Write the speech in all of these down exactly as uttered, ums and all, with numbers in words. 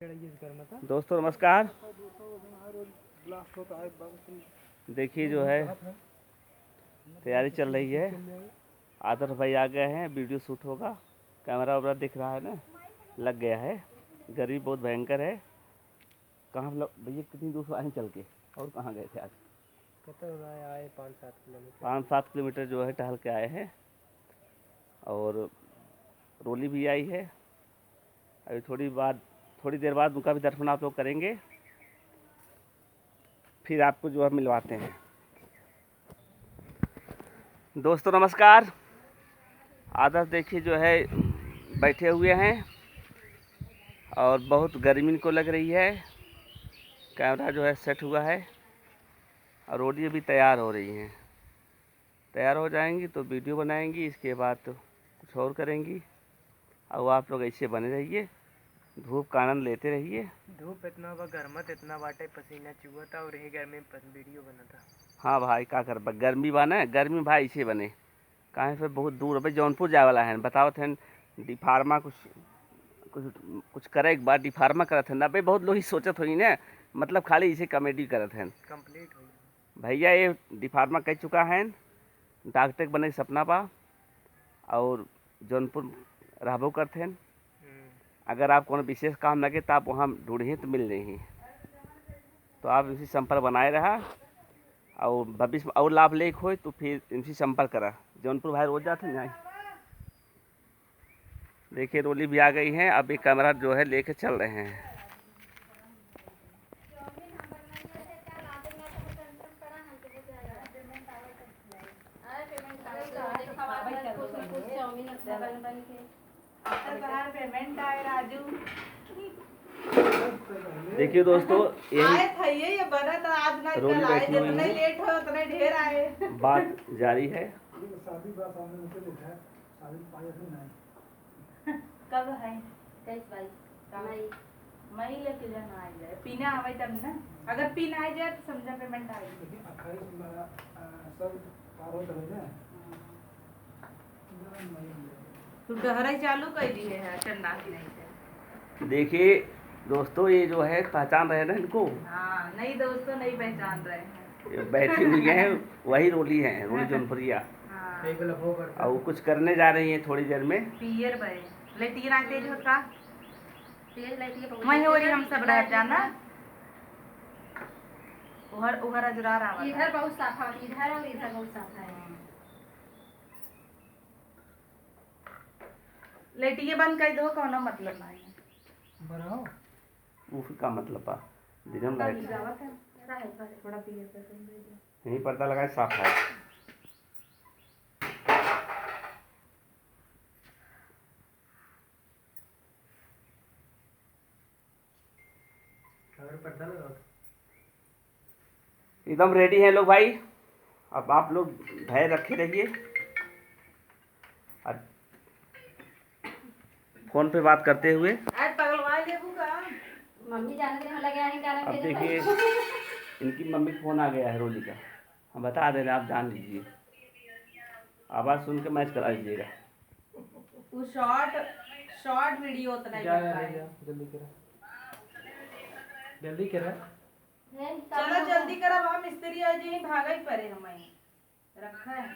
दोस्तों नमस्कार। देखिए जो है तैयारी चल रही है। आदर्श भाई आ गए हैं, वीडियो शूट होगा, कैमरा वैमरा दिख रहा है ना, लग गया है। गर्मी बहुत भयंकर है। कहाँ लग-, भैया कितनी दूर से आए हैं चल के, और कहाँ गए थे आज? कितना हुआ है आए, पाँच सात किलोमीटर। पाँच सात किलोमीटर जो है टहल के आए हैं। और रोली भी आई है। अभी थोड़ी बाद, थोड़ी देर बाद उनका भी दर्शन आप लोग करेंगे, फिर आपको जो है मिलवाते हैं। दोस्तों नमस्कार। आदर्श देखिए जो है बैठे हुए हैं और बहुत गर्मी इनको लग रही है। कैमरा जो है सेट हुआ है और रोली अभी तैयार हो रही हैं। तैयार हो जाएंगी तो वीडियो बनाएंगी, इसके बाद तो कुछ और करेंगी। और आप लोग ऐसे बने रहिए, धूप का आनंद लेते रहिए। धूप इतना बा, गरमत इतना बाटे, पसीना चुअता और यही गर्मी में पस-, वीडियो बनता। हाँ भाई, का करबा, गर्मी बा ना, गर्मी में भाई ऐसे बने। काहे से बहुत दूर, अबे जौनपुर जाए वाला है, बतावत हैं डिफार्मा कुछ, कुछ, कुछ करे के बाद डिफार्मा करत हैं। अबे बहुत लोग ही सोचत होई ना, मतलब खाली इसे कॉमेडी करत हैं। कंप्लीट होई। भैया ये डिफार्मा कह चुका है, डॉक्टर के बने के सपना बा और जौनपुर रहबो करत हैं। हम्म। अगर आप कोनो विशेष काम लगे तो आप वहाँ ढूंढिए तो मिल जाइए। तो आप इनसे संपर्क बनाए रहा और भविष्य में और लाभ लेके होए तो फिर इनसे संपर्क करा। जौनपुर भाई रोज जाते हैं। देखिए रोली भी आ गई हैं, अब ये कैमरा जो है लेके चल रहे हैं। पेमेंट आए राजू। देखिए दोस्तों, यही आए थे, ये, ये बना था आज ना, रोली कल आए, बैठी हुई जितने हैं। लेट हो उतने ढेर आए। बात जारी है। कब है? इक्कीस बाईस। मई। मई ले के जन आ जाए, पीना आवे तब ना। अगर पीना आ जाए तो समझा पेमेंट आ जाए। लेकिन अट्ठाईस बारह, आ, सब पार हो चले ना। हाँ। तू डहराई चालू कर दिए है, चंदा की नहीं से। देखिए दोस्तों, ये जो है पहचान रहे ना इनको। हाँ, नहीं दोस्तों, नहीं पहचान रहे हैं। ये बैठी हुई है, वही रोली है, रोली जौनपुरिया। हाँ। और वो कुछ करने जा रही है थोड़ी देर में। पियर भाई, लेटिए ना तेज होता। तेज लेटिए बहुत मैं तेज हो रही, है, हम सब रह जाना। उहर, उहर अजुरा रहा है। इधर बहुत साफ है, इधर और इधर बहुत साफ है। लेटिए बंद कर दो, कोनो मतलब नहीं है। बनाओ। वो फिर का मतलब बा? दिन में लाइट जावत है। थोड़ा पीछे कर दो। यहीं पर्दा लगाए, साफ है। अगर पर्दा लगाओ तो। एकदम रेडी हैं लोग भाई, अब आप लोग धैर्य रखे रहिए। और फोन पे बात करते हुए। आज पगलवा लेबू का? मम्मी जाने दे, हम लगे आए हैं, गाना अब भेजे देखिए, पर। इनकी मम्मी का फोन आ गया है रोली का, हम बता दे रहे हैं, आप जान लीजिए, आवाज़ सुन के मैच करा लीजिएगा। वो शॉर्ट, शॉर्ट वीडियो उतना ही जा बनता रहे है। जा, जल्दी करा, जल्दी करा। चलो जल्दी करा, वहाँ मिस्त्री आ जाए, भागा ही पड़े हमें। रखा है।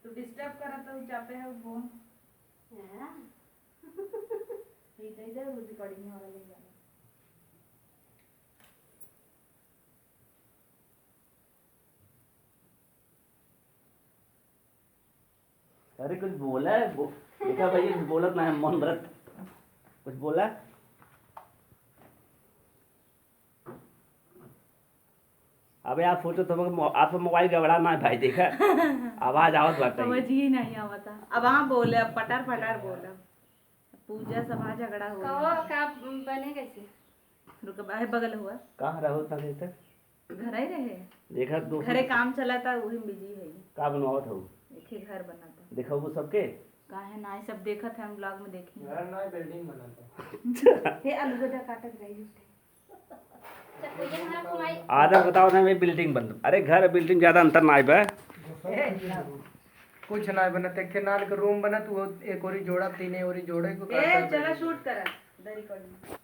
तू डिस्टर्ब करा तो चापे है वो फोन। हाँ। ये तो इधर वो रिकॉर्डिंग हो रही है। अरे कुछ बोला है, बो-, देखा भैया, कुछ बोलत ना है, मन रख, कुछ बोला। अबे आप सोचो तो मो-, आपका मोबाइल गड़बड़ा ना है भाई, देखा? आवाज आवत बाटे। समझ ही नहीं आवता। अब हाँ बोले, अब पटार पटार बोला। पूजा सभा झगड़ा हो कहो गया। का बने कैसे? रुक, बाहर बगल हुआ। कहाँ रहो था देर तक? घर ही रहे। देखा दो घरे काम चला था, वही बिजी है। का बनवावत हो? एक ही घर बना था। देखा वो सबके? काहे ना, ये सब देखत है हम ब्लॉग में, देखी। घर ना, बिल्डिंग बना था। हे अलगोजा काटत रही। आदर बताओ ना, मैं बिल्डिंग बन, अरे घर बिल्डिंग ज्यादा अंतर ना आइबे। कुछ ना बनत, एक नाल के रूम बनत, वो एक ओरी जोड़ा, तीन ओरी जोड़े को ए, करता चला है। शूट करा, इधर रिकॉर्डिंग।